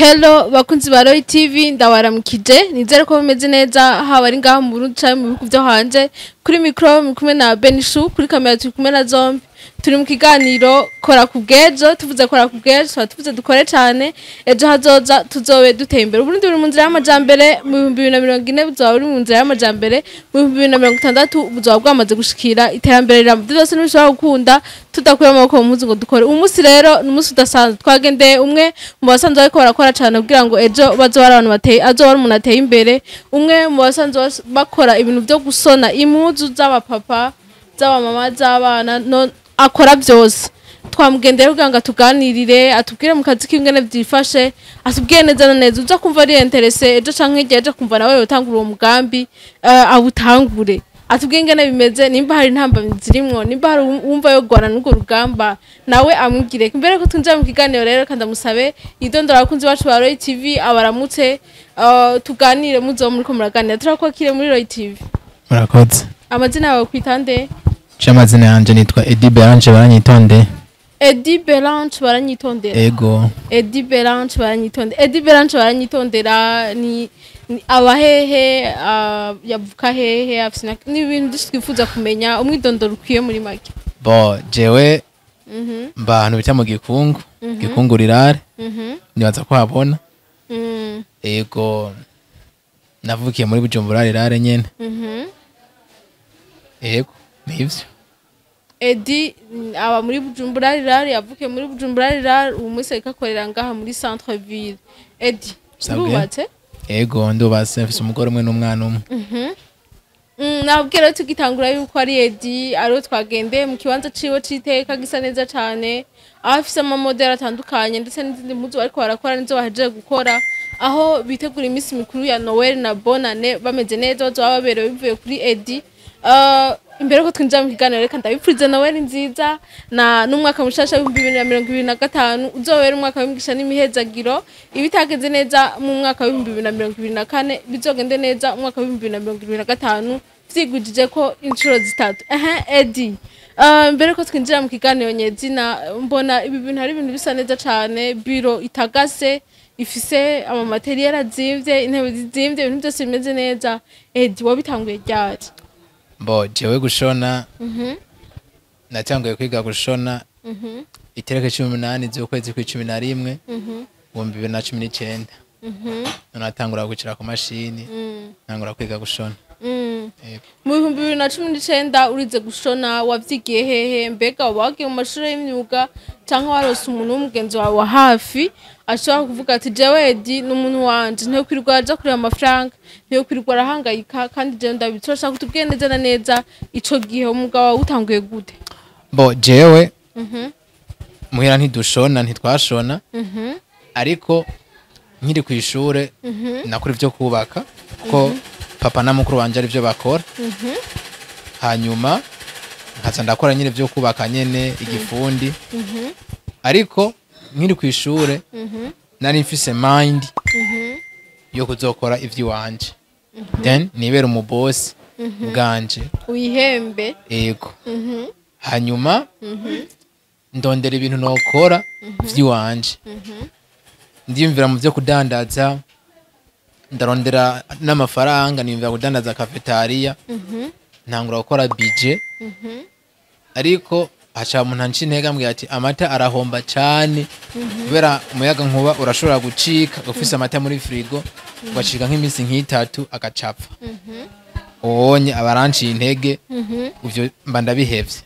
Hello bakunzi ba Roy TV, ndabaramukije. Nizere ko bimeze neza, haba ari ngaho mu Burundi canke mu bihugu vyo hanze. Kuri micro muri kumwe na Benishu, kuri kamera turi kumwe na Zombi. Turi mu kiganiro Kora ku bw'ejo. Tuvuze kora ku bw'ejo, tuba tuvuze dukore cane, ejo hazoza tuzobe duteye imbere. Uburundi buri mu nzira y'amajambere. Mu 2040 buzoba buri mu nzira y'amajambere, mu 2060 buzoba bwamaze gushikira iterambere riramba. Ivyo vyose ntibishobora gukunda tudakuye amaboko mu mpuzu ngo dukore. Uyu munsi rero ni umunsi udasanzwe. Twagendeye umwe mu basanzwe bariko barakora cane kugira ngo ejo bazobe ari abantu bateye, azoba ari umuntu ateye imbere, umwe mu basanzwe bakora ibintu vyo gusona impuzu z'abapapa, z'abamama, z'abana, no akora byose. Twamugendeye kugira ngo atuganirire, atubwire mu kazi k'ingene vyifashe, atubwire neza na neza. Uza kumva ari intéressé ejo canke hirya ejo, kumva nawe yotangura uwo mugambi, awutangure, atubwire ingene bimeze, nimba hari intambamyi zirimwo, nimba hari uwumva yogwana n'urwo rugamba, nawe amwigire. Mbere ko twinjira mu kiganiro rero, kandi amusabe yidondora abakunzi bacu ba Roy TV, abaramutse, tuganire. Muzoba muriko muraganira. Turakwakire muri Roy TV. Murakoze. Amazina yawe kwita nde? Ce amazina yanje nitwa Eddie Berange Baranyitonde. Eddie Berange Baranyitondera? Ego. Eddie Berange Baranyitondera. Eddie Berange Baranyitondera ni abahehe, yavuka hehe, afise ni ibintu byinshi twifuza kumenya, umwidondoro ukwiye muri make. Bo jewe mba ahantu bita mu Gikungu, Gikungu rirare. Nibaza ko habona. Ego, navukiye muri Bujumbura rirare nyene. Ego, nivyo. Eddie aba muri Bujumbura rirare, yavukiye muri Bujumbura rirare, ubu munsi ariko akorera ngaha muri centre ville. Eddie, Sabwe. urubatse? Ego, ndubatse, mfise umugore umwe n'umwana umwe. Nababwira rero tugitangura yuko ari Eddie ariwe twagendeye mu kibanza ciwe c'iteka gisa neza cane, aho afise amamodeli atandukanye ndetse n'izindi mpuzu bariko barakora nizo bahejeje gukora, aho bitegura iminsi mikuru ya Noel na Bonane bameze neza, bazoba baberewe bivuye kuri Eddie. Imbere ko twinjira mu kiganiro, reka ndabipfurize Noel nziza na n'umwaka mushasha w'2025 uzobera umwaka w'imigisha n'imihezagiro. Ibitagenze neza mu mwaka w'2024 bizogende neza umwaka w'2025, vyigwijije ko inshuro zitatu. Ehe, Eddie, mbere ko twinjira mu kiganiro nyezina, mbona ibi bintu ari ibintu bisa neza cane, biro itagase, ifise ama matériel azimvye, intebe zizimvye, ibintu byose bimeze neza. Eddie, wabitanguye ryari? Bo jewe gushona, natanguye kwiga gushona itariki 18 z'ukwezi kw'icumi na rimwe, 2019. Natangura kwicara ku mashini, ntangura kwiga gushona. Yego. Mu 2019 urize gushona. Wavyigiye hehe? Mbega waba wagiye mu mashuri y'imyuga, canke warose umuntu w'umugenzi wawe wa hafi ashobora kuvuga ati: "Jewe Eddie ni umuntu wanje, ntiyokwirirwa aja kureba amafaranga, ntiyokwirirwa arahangayika, kandi jewe ndabizi"? Turashaka kutubwire neza na neza ico gihe umwuga wawe utanguye gute? Bo jewe muhira ntidushona, ntitwashona, ariko nkiri ku ishure nakora ivyo kubaka, kuko papa na mukuru wanje arivyo bakora. Hanyuma nkaza ndakora nyine ivyo kubaka nyene, igifundi. Ariko nkiri ku ishure nari mfise mind yo kuzokora ivy'iwanje, then nibera umubosi bwanje. Wihembe. Ego. Hanyuma ndondera ibintu nokora vy'iwanje, ndiyumvira mu vyo kudandaza, ndarondera n'amafaranga, niyumvira kudandaza cafétéria. Ntangura gukora budget, ariko haca umuntu anca intege, ambwira ati: "Amata arahomba cane, kubera umuyaga nkuba urashobora gucika ufise amata muri frigo, ugacika nk'iminsi nk'itatu agacapfa." Ubonye abaranciye intege, ivyo mba ndabihevye.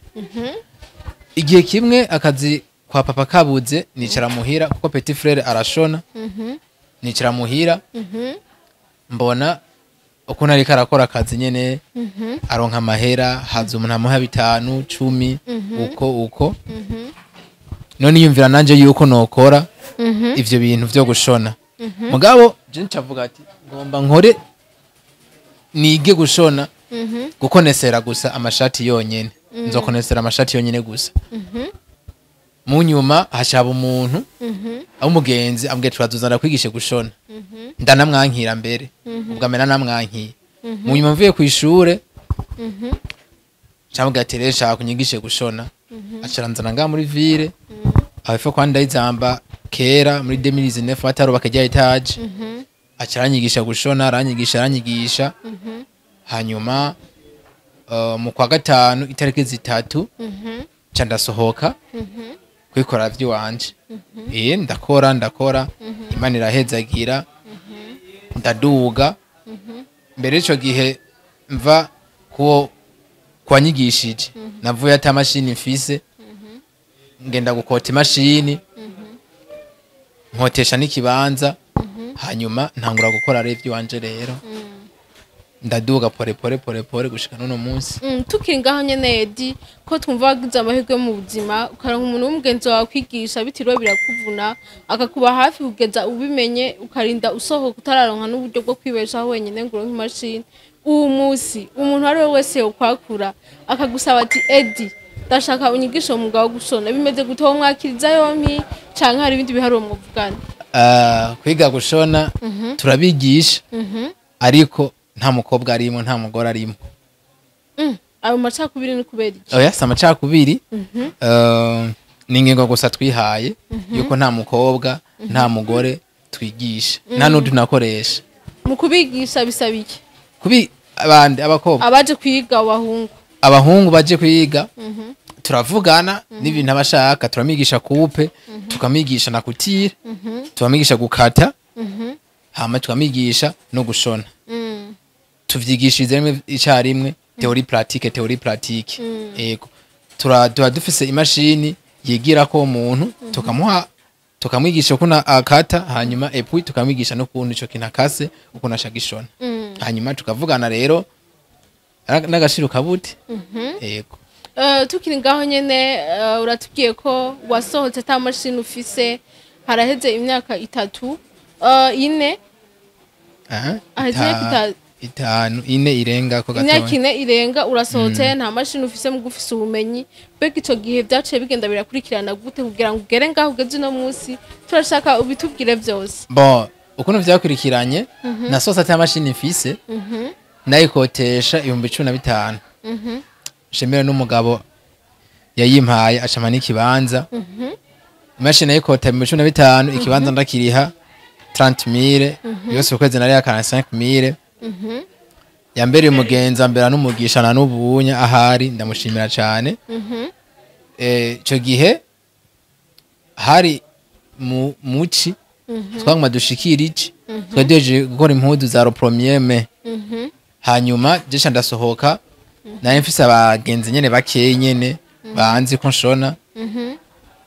Igihe kimwe akazi kwa papa kabuze, nicara muhira, kuko petit frère arashona. Nicara muhira, mbona ukuntu ariko arakora akazi nyene, aronka amahera, haza umuntu amuha bitanu, 10, uko uko. None yumvira nanje yuko nokora ivyo bintu vyo gushona. Mugabo je ncavuga ati: "Ngomba nkore, nige gushona, gukonesera gusa amashati yonyene, nzokonesera amashati yonyene gusa." Mu nyuma hashaba umuntu umugenzi ambwiye: "Turazuzana kwigishe gushona." Ndanamwankira mbere, ubwo amena namwankiye. Mu nyuma mvuye ku ishure camubwira ati: "Rero shaka kunyigishe gushona." Acaranzana ngaha muri ville aho kwa Ndayizamba. Kera muri 2019 batarubaka rya étage, aca aranyigisha gushona, aranyigisha, aranyigisha. Hanyuma mu kwa gatanu itariki 3 ca ndasohoka kwikora vy'iwanje. Ndakora, ndakora, Imana irahezagira, ndaduga. Mbere ico gihe mva kuwo kwanyigishije, navuye ata mashini mfise, ngenda gukota imashini, nkotesha n'ikibanza, hanyuma ntangura gukora rero ivy'iwanje. Rero ndaduga pore pore pore pore gushika n'uno munsi. Tukiri ngaho nyene, Edi, ko twumva wagize amahirwe mu buzima, ukaronka umuntu w'umugenzi wawe kwigisha bitiriwe birakuvuna, akakuba hafi kugeza ubimenye, ukarinda usohoka utararonka n'uburyo bwo kwibeshaho wenyine ngo uronke imashini. Uwu munsi umuntu ari we wese yokwakura akagusaba ati: "Edi, ndashaka unyigishe umwuga wo gushona," bimeze gute? Wo mwakiriza yompi canke hari ibindi biharuro mwuvugana? Kwiga gushona turabigisha, ariko nta mukobwa arimo, nta mugore arimo. Ayo macakubiri ni kubera iki? Oya, si amacakubiri. Ni ingingo gusa twihaye yuko nta mukobwa, nta mugore twigisha, nta n'undi tunakoresha. Mu kubigisha bisaba iki? Kubi abandi abakobwa? Abaje kwiga, abahungu. Abahungu baje kwiga, turavugana n'ibintu abashaka. Turamwigisha coupe, tukamwigisha na couture, tukamwigisha gukata, hama tukamwigisha no gushona. Tuvyigishiriza rimwe icyarimwe, théorie pratique, théorie pratique. Yego, tuba dufise imashini yigira ko umuntu, tukamuha, tukamwigisha ukuntu akata, hanyuma et puis tukamwigisha n'ukuntu ico kintu akase, ukuntu ashagishona. Hanyuma tukavugana rero n'agashiro kabuti. Yego. Tukiri ngaho nyene, uratubwiye ko wasohotse ata mashini ufise, haraheze imyaka 3, 4. Aha. Aheze imyaka 5, 4 irenga ko imyaka gatoya. 4 irenga urasohotse nta mashini ufise, mu gufise ubumenyi. Mbega ico gihe vyaciye bigenda birakurikirana gute kugira ngo ugere ngaho ugeze uno munsi? Turashaka ubitubwire vyose. Bon, ukuntu vyakurikiranye, nasohotse ata mashini mfise, nayikotesha 15,000. Shemera n'umugabo yayimpaye, acama n'ikibanza. Imashini nayikota 15,000, ikibanza ndakiriha 30,000 yose ukwezi, nariha 45,000. Yambereye umugenzi, ambera n'umugisha, na n'ubunya ahari ndamushimira cane. Ico gihe hari mu muci twaguma dushikira ici, twari duhejeje gukora impuzu za le premier mai. Hanyuma jesha ndasohoka, naye mfise abagenzi nyene bakeyi nyene banzi ko nshona,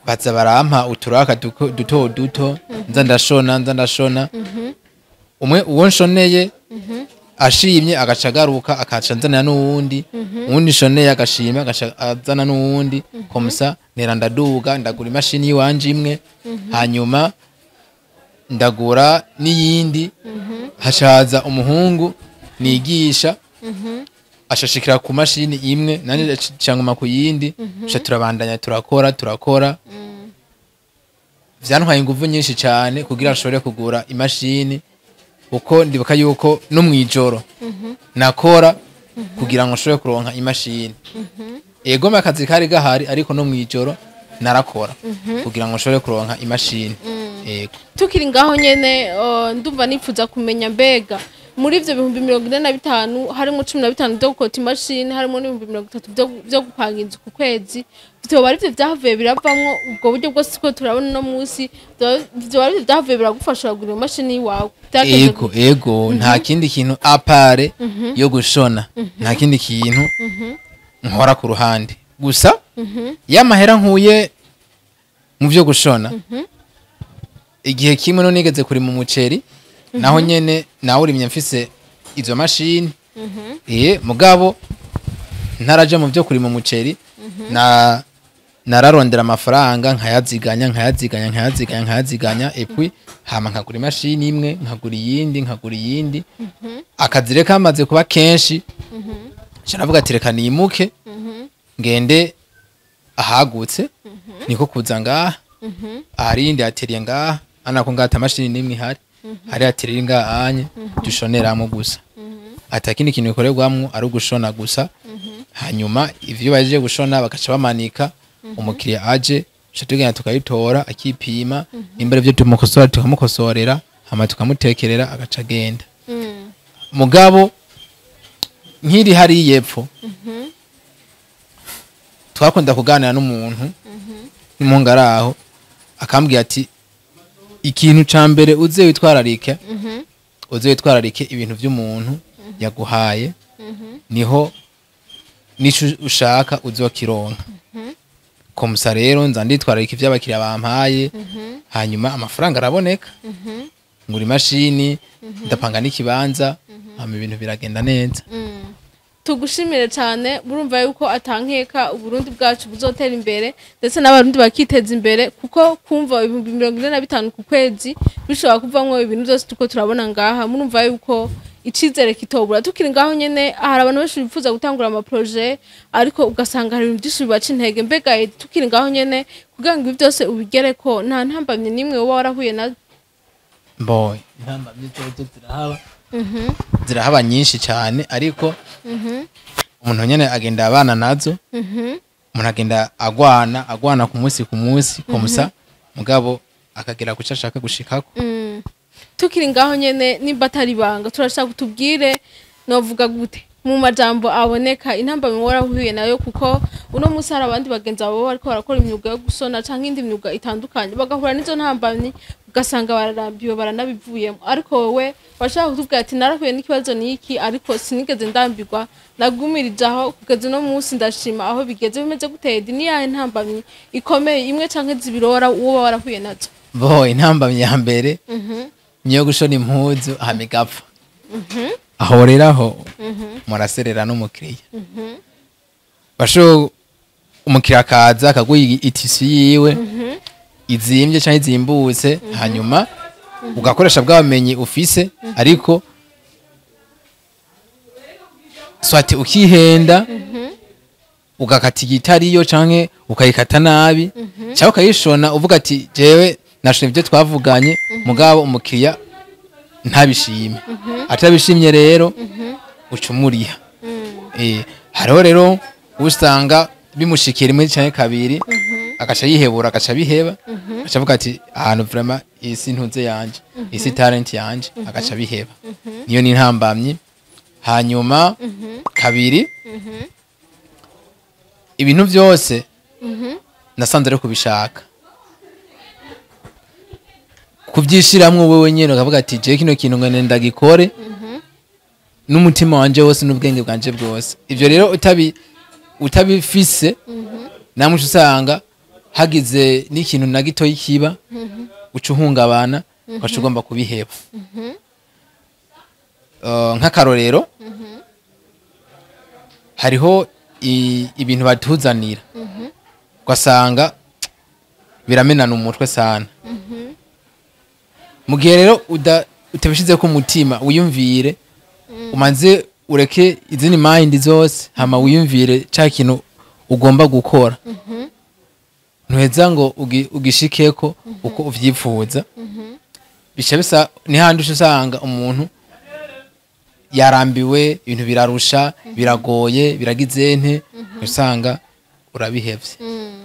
baza barampa uturaka duto duto, nza ndashona, nza ndashona. Umwe uwo nshoneye ashimye agaca agaruka, akaca nzanira n'uwundi. Uwundi nshoneye agashima, agaca azana n'uwundi. Comme ça nera ndaduga, ndagura imashini y'iwanje imwe, hanyuma ndagura n'iyindi. Hacaza umuhungu nigisha, ashashikira ku mashini imwe, nanje canguma ku yindi. Ca turabandanya, turakora, turakora. Vyantwaye inguvu nyinshi cyane kugira nshobore kugura imashini, kuko ndibuka yuko no mwijoro nakora kugira ngo nshobore kuronka imashini. Ego, akazi kari gahari, ariko no mwijoro narakora kugira ngo nshobore kuronka imashini. Ego. Tukiri ngaho nyene, ndumva nifuza kumenya, mbega muri ivyo 45,000 harimo 15 vyo gukota imashini, harimo n'30,000 vyo gupanga inzu ku kwezi, vyoba arivyo vyahavuye biravamwo ubwo buryo bwose ko turabona uno munsi? Vyoba arivyo vyahavuye biragufasha kugura iyo mashini iwawe? Vyagenze Ego. gute? Ego, nta kindi kintu à part yo gushona, nta kindi kintu nkora ku ruhande. Gusa y'amahera nkuye mu byo gushona, igihe kimwe no nigeze kurima umuceri, naho nyene nawurimye mfise izo mashini. Mugabo ntaraja mu byo kurima umuceri, na nararondera amafaranga, nkayaziganya, nkayaziganya, nkayaziganya, nkayaziganya, et puis hama nkagura imashini imwe, nkagura iyindi, nkagura iyindi. Akazi rero kamaze kuba kenshi, nca navuga ati: "Reka nimuke ngende ahagutse." Niko kuza ngaha, ahari iyindi atelier ngaha anako ngaha ata mashini n'imwe ihari. Hari atelier ngaha anye dushoneramo gusa, ata kindi kintu gikorerwamwo, ari ugushona gusa. Hanyuma ivyo bahejeje gushona bagaca bamanika, umukiriya aje Tuca tugenda tukayitora, akipima, nimba arivyo tumukosora tukamukosorera, hama tukamutekerera agaca agenda. Mugabo nkiri hari yepfo, twakunda kuganira n'umuntu n'umuhungu ari aho, akambwira ati: "Ikintu ca mbere uze witwararike, uze witwararike ibintu vy'umuntu yaguhaye, niho nico ushaka uzokironka." Comme ça rero nza nditwararika ivy'abakiriya bampaye, hanyuma amafaranga araboneka, ngura imashini, ndapanga n'ikibanza, hama ibintu biragenda neza. Tugushimire cyane. Murumva yuko atankeka Uburundi bwacu buzotera imbere, ndetse n'Abarundi bakiteza imbere, kuko kumva 45,000 ku kwezi bishobora kuvamwo ibintu byose tuko turabona ngaha, murumva yuko icizere kitobura. Tukiri ngaho nyene, hari abantu benshi bifuza gutangura ama projets, ariko ugasanga hari ibintu byinshi bibaca intege. Mbega tukiri ngaho nyene, kugira ngo ibi byose ubigereko, nta ntambamye n'imwe woba warahuye na? Mboy, intambamyi zozo zirahaba, zirahaba nyinshi cyane, ariko umuntu nyene agenda abana nazo. Umuntu agenda agwana, agwana ku munsi ku munsi, comme ça, mugabo akagera kuco ashaka gushikako. Tukiri ngaho nyene, nimba atari ibanga, turashaka utubwire, novuga gute, mu majambo aboneka, intambamyi warahuye nayo, kuko uno munsi hari abandi bagenzi babo bariko barakora imyuga yo gusona canke indi myuga itandukanye, bagahura n'izo ntambamyi, ugasanga bararambiwe, baranabivuyemo. Ariko wowe washaka kutubwira ati: "Narahuye n'ikibazo n'iki, ariko sinigeze ndambirwa, nagumirije aho kugeza uno munsi, ndashima aho bigeze." Bimeze gute? Ni yahe ntambamyi ikomeye, imwe canke zibiri, woba warahuye nazo? Bo, intambamyi ya mbere niyo gushona impuzu hama igapfa. Aho rero aho muraserera n'umukiriya. Basho umukiriya akaza akaguha i tissu yiwe izimbye canke izimbutse, hanyuma ugakoresha bwa bumenyi ufise, ariko soit ukihenda ugakata igitariyo, canke ukayikata nabi, cyangwa ukayishona uvuga ati: "Jewe nashona ibyo twavuganye," mugabo umukiriya ntabishime. Atabishimye rero uca umuriha. Hariho rero usanga bimushikiye rimwe canke kabiri, agaca yihebura, agaca biheba, agaca avuga ati: "Ahantu vraiment isi ntuze yanje, isi talent yanje," agaca biheba. Niyo ni intambamyi. Hanyuma kabiri, ibintu byose nasanze ari kubishaka, kubyishiramwo wewe nyene, ukavuga ati: "Je kino kintu ngene ndagikore n'umutima wanje wose n'ubwenge bwanje bwose." Ivyo rero utabifise, namwe uca usanga hagize n'ikintu na gitoyi kiba, uca uhungabana, ugaca ugomba kubiheba. Nk'akarorero, hariho ibintu batuzanira ugasanga biramenana umutwe sana. Mu gihe rero utabishizeko umutima, wiyumvire, umanze ureke izindi mind zose, hama wiyumvire ca kintu ugomba gukora, ntuheza ngo ugishikeko uko uvyifuza. Bica bisa ni handi uca usanga umuntu yarambiwe, ibintu birarusha, biragoye, biragize nte, usanga urabihevye.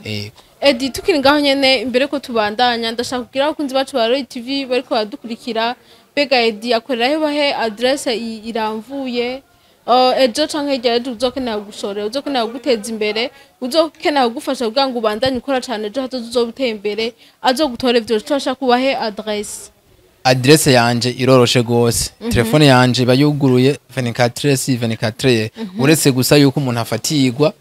Yego. Edi, tukiri ngaho nyene, imbere ko tubandanya, ndashaka kugira abakunzi bacu ba Roy TV bariko baradukurikira, mbega Edi akorera he? Bahe adresse iramvuye. Ejo canke hirya y'ejo uzokenera gushorera, uzokenera kuguteza imbere, uzokenera kugufasha kugira ngo ubandanye ukora cane, ejo hazoza uzoba uteye imbere, azogutore vyo, turashaka kubahe adresse. Adresse yanje iroroshe gose. Telefone yanje iba yuguruye 24 sur 24, uretse gusa yuko umuntu afatirwa,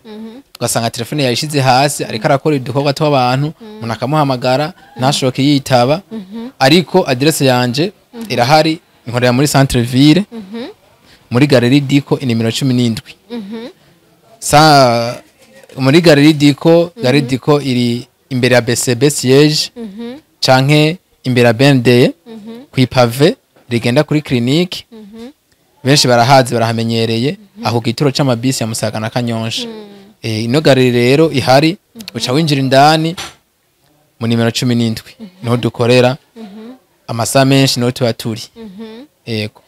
ugasanga telefone yayishize hasi, ariko arakora udukorwa tw'abantu, umuntu akamuhamagara ntashoke yitaba. Ariko adresse yanje irahari: nkorera muri centre ville, muri galerie Diko, inimero 17. Sa muri galerie Diko, galerie Diko iri imbere ya BCB siège canke imbere ya BND, kw'i pavé rigenda kuri clinique. Benshi barahazi, barahamenyereye aho gituro c'amabisi ya Musaga na Kanyonsha. Ino galerie rero ihari, uca winjira indani mu nimero 17, niho dukorera amasaha menshi, niho tuba turi. Yego.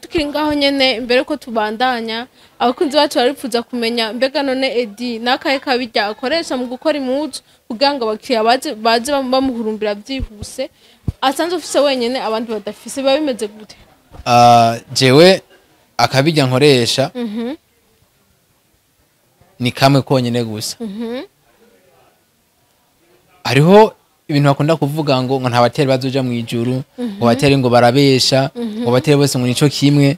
Tukiri ngaho nyene, imbere ko tubandanya, abakunzi bacu baripfuza kumenya mbega none Edi n'akahe kabirya akoresha mu gukora impuzu kugira ngo abakiriya baze bamuhurumbira byihuse, asanzwe ufise wenyene abandi badafise, biba bimeze gute? Jewe akabirya nkoresha ni kamwe konyene gusa. Hariho ibintu bakunda kuvuga ngo nta bateri bazoja mu ijuru, ngo bateri ngo barabesha, ngo bateri bose ngo nico kimwe.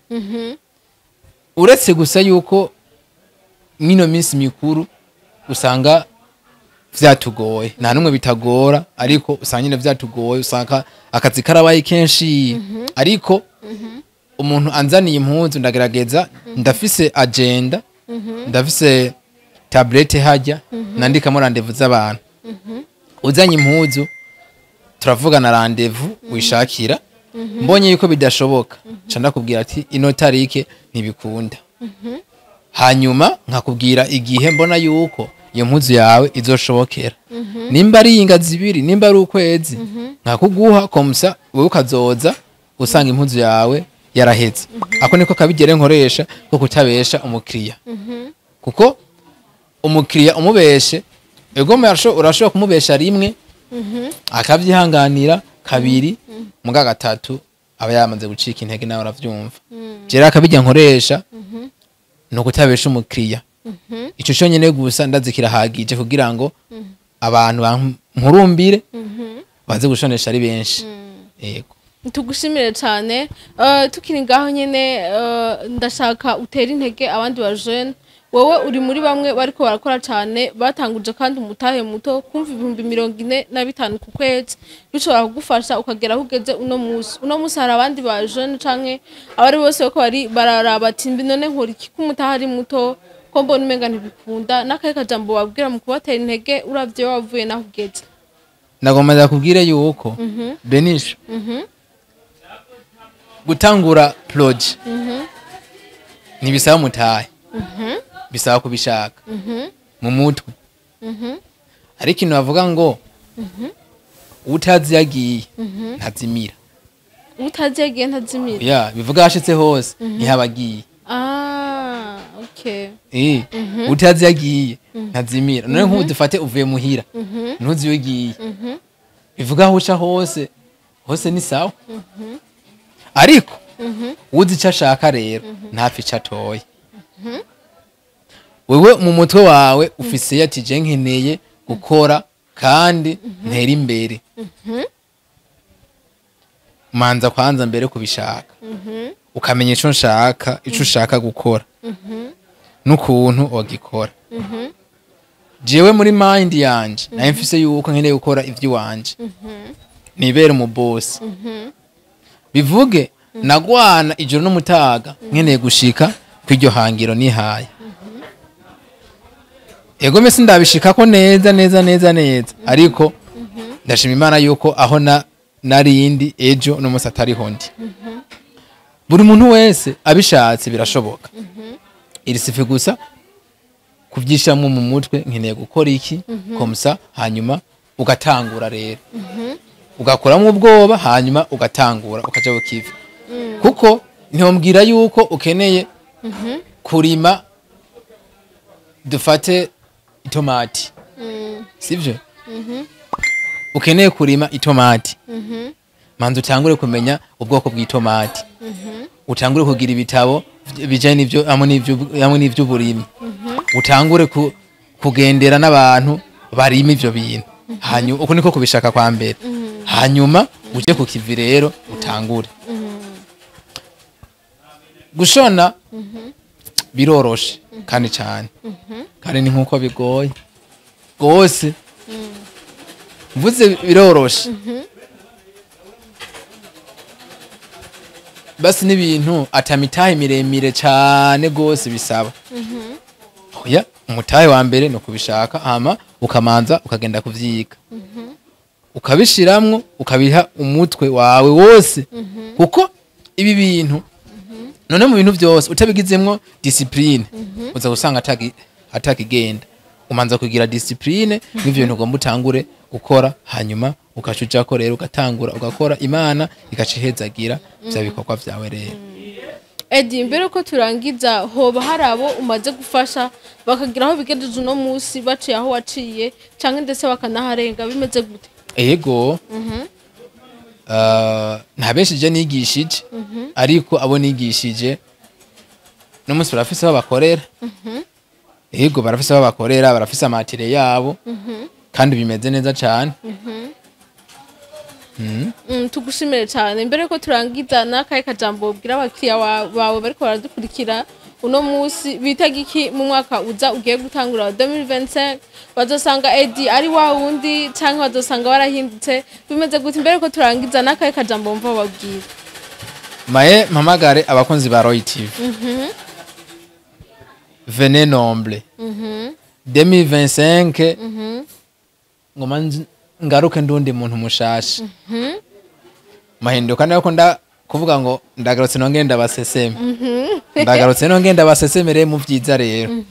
Uretse gusa yuko mwino minsi mikuru usanga vyatugoye, nta numwe bitagora, ariko usanga nyine vyatugoye, usanga akazi karabaye kenshi. Ariko umuntu anzaniye impuzu ndagerageza, ndafise agenda, ndafise tablette hajya nandikamo rendez-vous z'abantu. Uzanye impuzu turavugana rendez-vous wishakira, mbonye yuko bidashoboka nca ndakubwira ati ino tarike ntibikunda, hanyuma nkakubwira igihe mbona yuko iyo mpuzu yawe izoshobokera, nimba ari inga zibiri, nimba ari ukwezi, nkakuguha comme ça wewe ukazoza usanga impuzu yawe yaraheze. Ako niko kabigere nkoresha ko kutabesha umukiriya, kuko umukiriya umubeshe ego urashobora kumubesha rimwe akavyihanganira, kabiri, muga gatatu aba yamaze gucika intege, nawe uravyumva. Jera akabijya nkoresha no kutabesha umukiriya, ico cyonyene gusa ndazi kirahagije kugira ngo abantu bampurumbire baze gushonesha ari benshi. Yego. Tugushimire cyane. Tukiri ngaho nyene, ndashaka utera intege abandi ba jeune. Wowe uri muri bamwe bariko barakora cyane, batanguje kandi umutahe muto, kumva 45,000 ku kwezi bishobora kugufasha ukagera aho ugeze uno munsi. Uno munsi hari abandi ba jeune canke abari bose bako bari bararaba ati mbi none nkora iki ko umutahe ari muto, ko mbona umenga ntibikunda, n'akahe kajambo wabwira mu kubatera intege uravye wavuye naho ugeze? Nagomba ndakubwire yuko Benisha, gutangura projet ntibisaba umutahe, bisaba kubishaka mu mutwe. Ariko ikintu bavuga ngo utazi yagiye ntazimira. Utazi yagiye ntazimira. Ya, bivuga hashitse hose ntihabagiye. Ah, okay. Utazi yagiye ntazimira. None nk'ubu dufate uvuye muhira ntuzi iyo ugiye, bivuga aho uca hose hose ni sawa. Ariko uzi icyo ashaka rero ntapfa icyo atoye. Wewe mu mutwe wawe ufise ati je nkeneye gukora kandi ntera imbere, manza kwanza mbere kubishaka, ukamenya ico nshaka, ico ushaka gukora n'ukuntu wagikora. Jewe muri mind yanje nayo mfise yuko nkeneye gukora ivy'iwanje, nibere mu boss, bivuge nagwana ijoro n'umutaga nkeneye gushika kw'iryo hangiro nihaye. Ego mese ndabishikako neza neza neza neza, ariko ndashima Imana yuko aho na narindi ejo no musi atariho ndi. Buri muntu wese abishatse birashoboka, iri sife gusa kuvyishamwo mu mutwe nkeneye gukora iki comme ça, hanyuma ugatangura rero, ugakuramo ubwoba, hanyuma ugatangura ukaja bukiva. Kuko ntiwambwira yuko ukeneye kurima dufate itomati, sivyo? Ukeneye kurima itomati, manza utangure kumenya ubwoko bw'itomati, utangure kugira ibitabo bijanye n'ivyo hamwe n'ivyo burimi, utangure kugendera n'abantu barima ivyo bintu. Hanyuma uko niko kubishaka kwa mbere, hanyuma uje ku kivi rero utangure gushona. Biroroshe kandi cyane, kandi ni nkuko bigoye gose. Mvuze biroroshe basi n'ibintu atamitahe miremire cyane gose bisaba. Oya, umutahe wa mbere no kubishaka, hama ukamanza ukagenda kuvyiga, ukabishiramwo, ukabiha umutwe wawe wose, kuko ibi bintu none mu bintu byose utabigizemwo discipline uza gusanga atakigenda. Umanza kugira discipline n'ivyo bintu ugomba utangure gukora, hanyuma ukaca ujako rero ugatangura ugakora, Imana igaca ihezagira vya bikorwa vyawe rero. Edi, mbere uko turangiza, hoba hari abo umaze gufasha bakagira aho bigejeje uno munsi baciye aho waciye, canke ndetse bakanaharenga, bimeze gute? Ego. Nta benshi je nigishije, ariko abo nigishije n'umunsi barafise aho bakorera. Ego, barafise aho bakorera, barafise ama atelier yabo kandi bimeze neza cane. Tugushimire cyane. Mbere ko turangiza, n'akahe kajambo ubwira abakiriya bawe bariko baradukurikira uno munsi? Bitega iki mu mwaka uza ugiye gutangura wa 2025? Bazosanga Edi ari wa wundi canke bazosanga warahindutse? Bimeze gute? Mbere ko turangiza, n'akahe kajambo wumva babwira? Maye mpamagare abakunzi ba Roy TV, venez nombre 2025, ngoma ngaruke ndundi muntu mushasha mahinduka nayo ko nda kuvuga ngo ndagarutse nongeye ndabaseseme, ndagarutse nongeye ndabasesemere mu vyiza rero.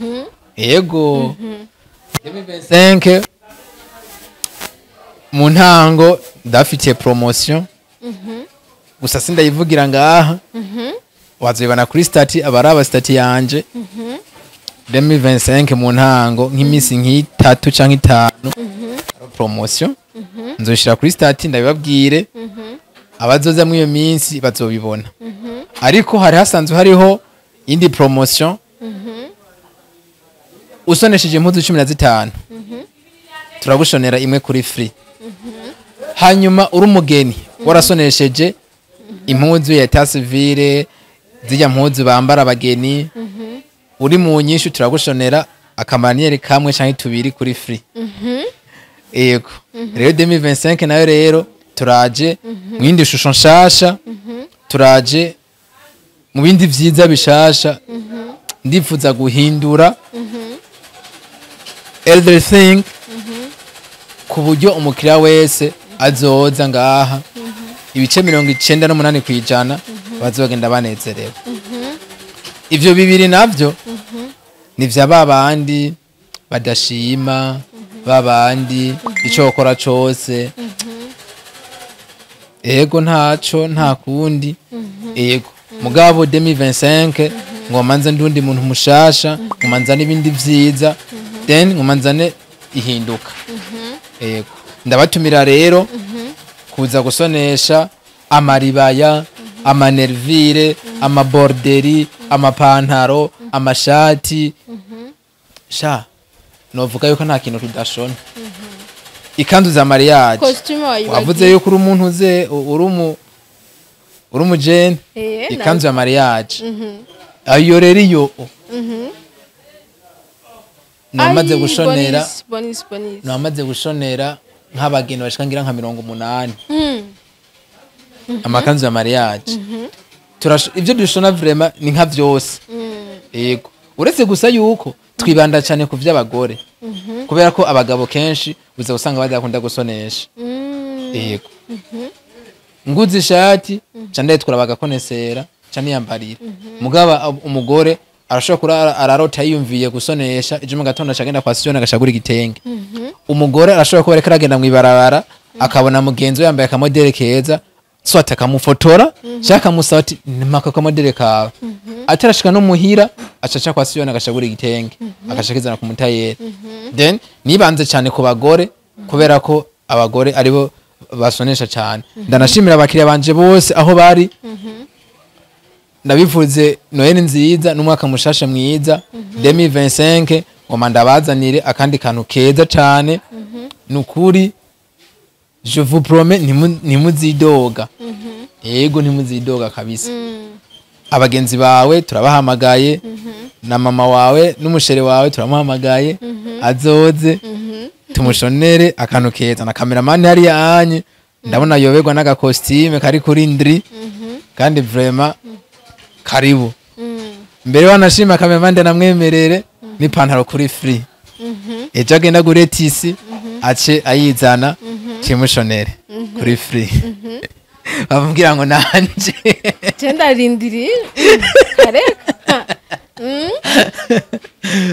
Yego, 2025 mu ntango ndafitiye promotion, gusa sindayivugira ngaha, wazibona kuri statut, abaraba statut yanje. 2025 mu ntango, nk'imisi nk'itatu canke 5, promotion nzoshira kuri statut ndabibabwire. Abazoza muri iyo minsi bazobibona. Ariko hari hasanzwe hariho indi promotion: usonesheje impuzu 15, turagushonera imwe kuri free. Hanyuma uri umugeni warasonesheje impuzu ya état civil, zijya mpuzu bambara abageni, uri mu nyinshi, turagushonera akamaniyeri kamwe canke tubiri kuri free. Yego rero, 2025 nayo rero turaje mu yindi shusho nshasha, turaje mu bindi vyiza bishasha. Ndifuza guhindura everything ku buryo umukiriya wese azoza ngaha, ibice 98% bazogenda banezerewe. Ivyo bibiri navyo ni vya babandi badashima, babandi ico bakora cose ego ntaco, nta kundi. Ego, mugabo 2025 ngoma nze ndundi muntu mushasha, ngoma nzane ibindi vyiza, then ngoma nzane ihinduka. Ego, ndabatumira rero kuza gusonesha amaribaya, amanervire, amaborderi, amapantaro, amashati. Sha, novuga yuko nta kintu tudashona, ikanzu za mariage. Costume wayibagiye. Wavuze yuko uri umuntu uze uri umujene. Ikanzu ya mariage ayo rero, iyo namaze Ai, gushonera, bonus, bonus, bonus. namaze gushonera nk'abageni bashika ngira nka 80 amakanzu ya mariage. Ivyo dushona vraiment ni nka vyose. Yego, uretse gusa yuko twibanda cyane ku vy'abagore, kubera ko abagabo kenshi uza usanga badakunda gusonesha. Yego, nguze ishati ca ndayitwara bagakonesera, ca niyambarira. Mugaba umugore arashobora kurara ararota yiyumviye gusonesha, ejo mu gatondo acagenda kwa Siyoni agashagura igitenge. Umugore arashobora kuba ariko aragenda mw'ibarabara, akabona mugenzi we yambaye akamodere keza, swat akamufotora canke akamusaba ati: "Mpaka akamodere kawe." Atarashika no muhira, acaca kwa Siyoni agashagura igitenge, agaca akizana ku mutayeri. Then nibanze cyane ku bagore, kubera ko abagore aribo basonesha cyane. Ndanashimira abakiriya banje bose aho bari, ndabivuze Noheli nziza n'umwaka mushasha mwiza 2025. Ngoma ndabazanire akandi kantu keza cyane. Nukuri, je vous promets, ntimuzidoga. Yego, ntimuzidoga kabisa. Abagenzi bawe turabahamagaye, na mama wawe n'umushere wawe turamuhamagaye, azoze tumushonere akantu keza. Na cameraman hariya anye ndabona yoberwa n'aga costume kari kuri ndri, kandi vraiment karibu. Mbere wanashima cameraman namwemerere n'ipantaro kuri free. Ejo agenda gure tissu, ace ayizana, kimushonere kuri free. Bamubwira ngo nanje Je ndarindiriye kareka.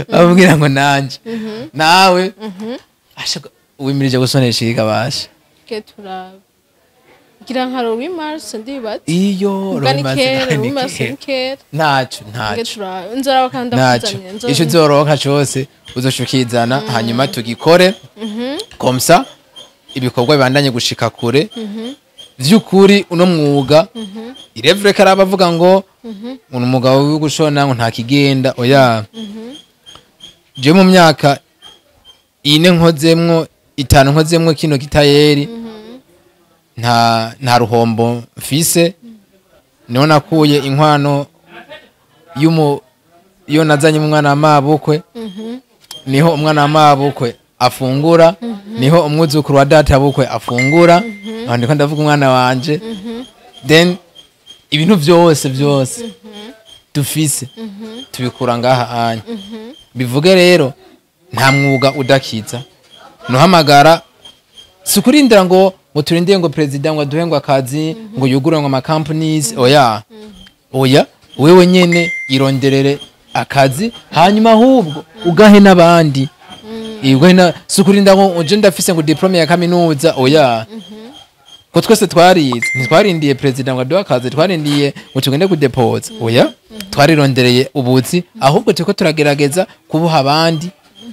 Bamubwira ngo nanje nawe ashaka wimirije gusonesha ikabasha. Ke turabe. Gira nka Louis Mars, ndibaza. Iyo Ubwa ni Louis Mars kera, ni Louis Mars kera. ni kera. Ntaco, Nge ntaco. nzoraba kandi Ntaco. ndakuzaniye. Ico uzoronka cose uzoca ukizana, hanyuma tugikore comme ça ibikorwa bibandanye gushika kure. Vy'ukuri uno mwuga, irevure ko ari abavuga ngo umwuga wo gushona ngo nta kigenda, oya. Je mu myaka 4 nkozemwo, 5 nkozemwo kino kitayeri, nta ruhombo mfise. Niho nakuye inkwano y'umu iyo nazanye umwana wa mabukwe, niho umwana wa mabukwe afungura, niho umwuzukuru wa data bukwe afungura. Aho ndiko ndavuga umwana wanje. Then ibintu byose byose dufise tubikura ngaha anya. Bivuge rero nta mwuga udakiza. Nuhamagara, si ukurindira ngo turindire ngo perezida ngo aduhe ngo akazi, ngo yugure ngo ama companies, oya, oya. Wewe nyene ironderere akazi, hanyuma ahubwo ugahe n'abandi. Ugahe na si ukurinda ngo uje ndafise ngo diplôme ya kaminuza, oya. Ko twese twarize, ntitwarindiye perezida ngo aduhe akazi, twarindiye ngo tugende kudepoza, oya. Twarirondereye ubuzi, ahubwo turiko turagerageza kubuha abandi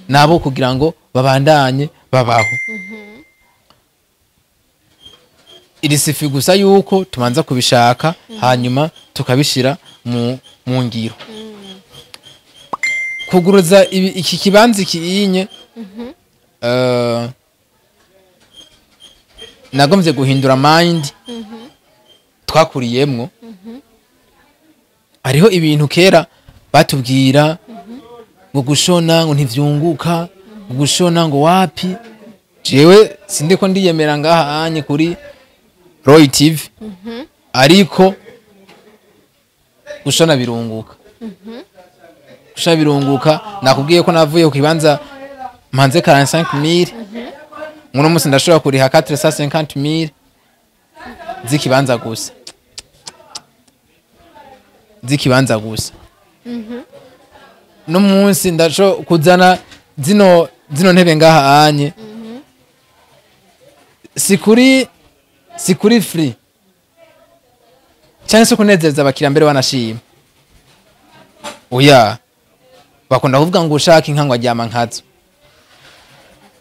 nabo kugira ngo babandanye babaho. Iri sifi gusa yuko tubanza kubishaka, hanyuma tukabishira mu ngiro. Kuguruza iki kibanza ikiyinye, nagomvye guhindura mind twakuriyemwo. Hariho ibintu kera batubwira ngo gushona ngo ntivyunguka, ngo gushona ngo wapi. Jewe sindiko ndiyemera ngaha anye kuri Roy TV, ariko gushona birunguka. Gushona birunguka. Nakubwiye ko navuye ku kibanza mpanze 45000, muno musi ndashobora kuriha 450000 z'ikibanza gusa, z'ikibanza gusa. No munsi ndashobora kuzana zino ntebe ngaha anye, si kuri free cyangwa se kunezereza abakiriya mbere banashima, oya. Bakunda kuvuga ngo ushaka inka ngo aryama nkazo.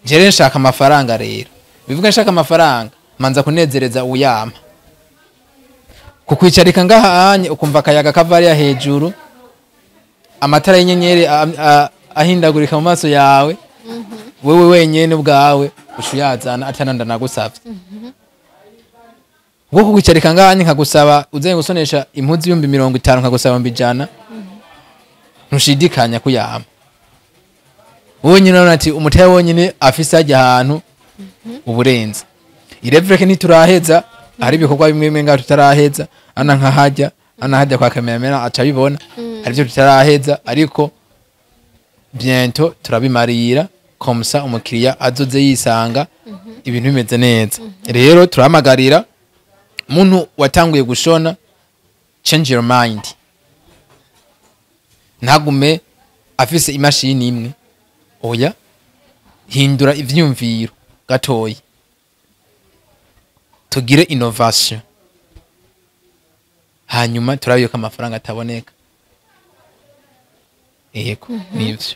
Jere nshaka amafaranga rero, bivuga nshaka amafaranga, manza kunezereza uyama. Kukwicarika ngaha anye ukumva akayaga kavariya hejuru, amatara y'inyenyeri ahindagurika mu maso yawe, wewe wenyene ubwawe uca uyazana atananda nagusavye. Ubwo kukwicarika ngaha anye nkagusaba uze gusonesha impuzu 50,000, nkagusaba 100,000, ntushidikanya kuyama. Wowe nyine urabona ati umutahe wonyine afise hajya ahantu uburenze. Irevreke ntituraheza, hari ibikorwa bimwe bimwe ngaho tutaraheza, ana nkahajya, ana hajya kwa cameraman aca abibona, hari ibyo tutaraheza, ariko bientôt turabimarira, comme ça umukiriya azoze yisanga ibintu bimeze neza. Rero turahamagarira muntu watanguye gushona, change your mind, ntagume afise imashini imwe, oya. Hindura ivyumviro gatoyi, tugire innovation, hanyuma turabe yuko amafaranga ataboneka. Yego, nivyo.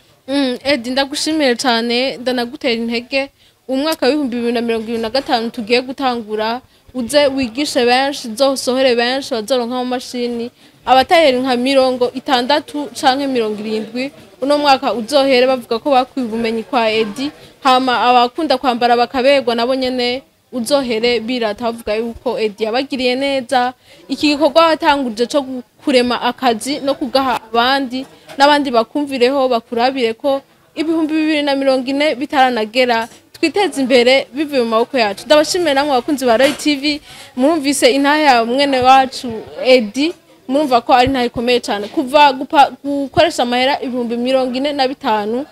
Edi, ndagushimiye cyane, ndanagutera intege. Umwaka wa 2025 tugiye gutangura, uze wigishe benshi, uzosohore benshi bazoronka mu mashini, abatahera nka 60 canke 70 uno mwaka uzohere bavuga ko bakuye ubumenyi kwa Edi. Hama abakunda kwambara bakaberwa nabo nyene uzohere birata bavuga yuko Edi yabagiriye neza. Iki gikorwa watanguje co kurema akazi no kugaha abandi, n'abandi bakumvireho, bakurabire ko 2040 bitaranagera twiteze imbere bivuye mu maboko yacu. Ndabashimiye namwe abakunzi ba Roy TV. Murumvise intahe ya mwene wacu Edi, murumva ko ari intahe ikomeye cyane, kuva gukoresha amahera 45,000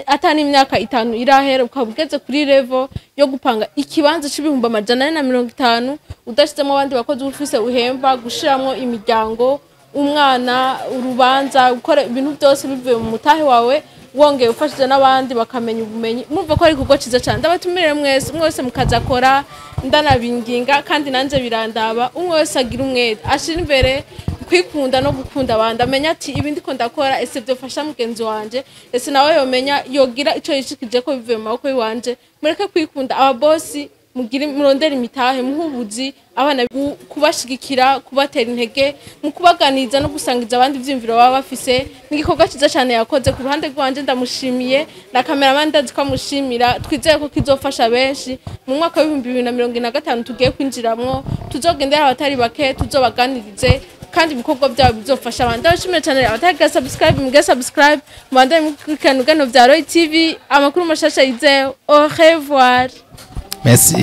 atana imyaka 5 irahera, ukaba ugeze kuri level yo gupanga ikibanza c'450,000, udashizemo abandi bakozi ufise uhemba, gushiramwo imiryango, umwana, urubanza, gukora ibintu byose bivuye mu mutahe wawe, wongeye ufashije n'abandi bakamenya ubumenyi. Murumva ko ari igikorwa cyiza cyane. Ndabatumire mwese mwese mukazakora. Ndanabinginga kandi nanjye birandaba, umwe wese agira umwete, ashira imbere kwikunda no gukunda abandi, amenya ati ibi ndiko ndakora, ese byofasha mugenzi wanje? Ese nawe yomenya yogira ico yishikije ko bivuye mu maboko yiwanje? Mureke kwikunda, ababosi mugire murondere imitahe, muhubuzi abana, kubashigikira, kubatera intege mu kubaganiriza no gusangiza abandi ivyiyumviro baba bafise. Ni igikorwa ciza cane yakoze. Ku ruhande rwanje ndamushimiye, na cameraman ndazi ko amushimira. Twizeye ko kizofasha benshi mu mwaka w'2025 tugiye kwinjiramwo. Tuzogendera abatari bake, tuzobaganirize kandi ibikorwa byabo bizofasha abandi. Ndabashimiye cyane. Abatagira subscribe, muge subscribe, mubandanye mukurikirana ibiganiro bya Roy TV, amakuru mashasha yizewe. Au revoir. Merci.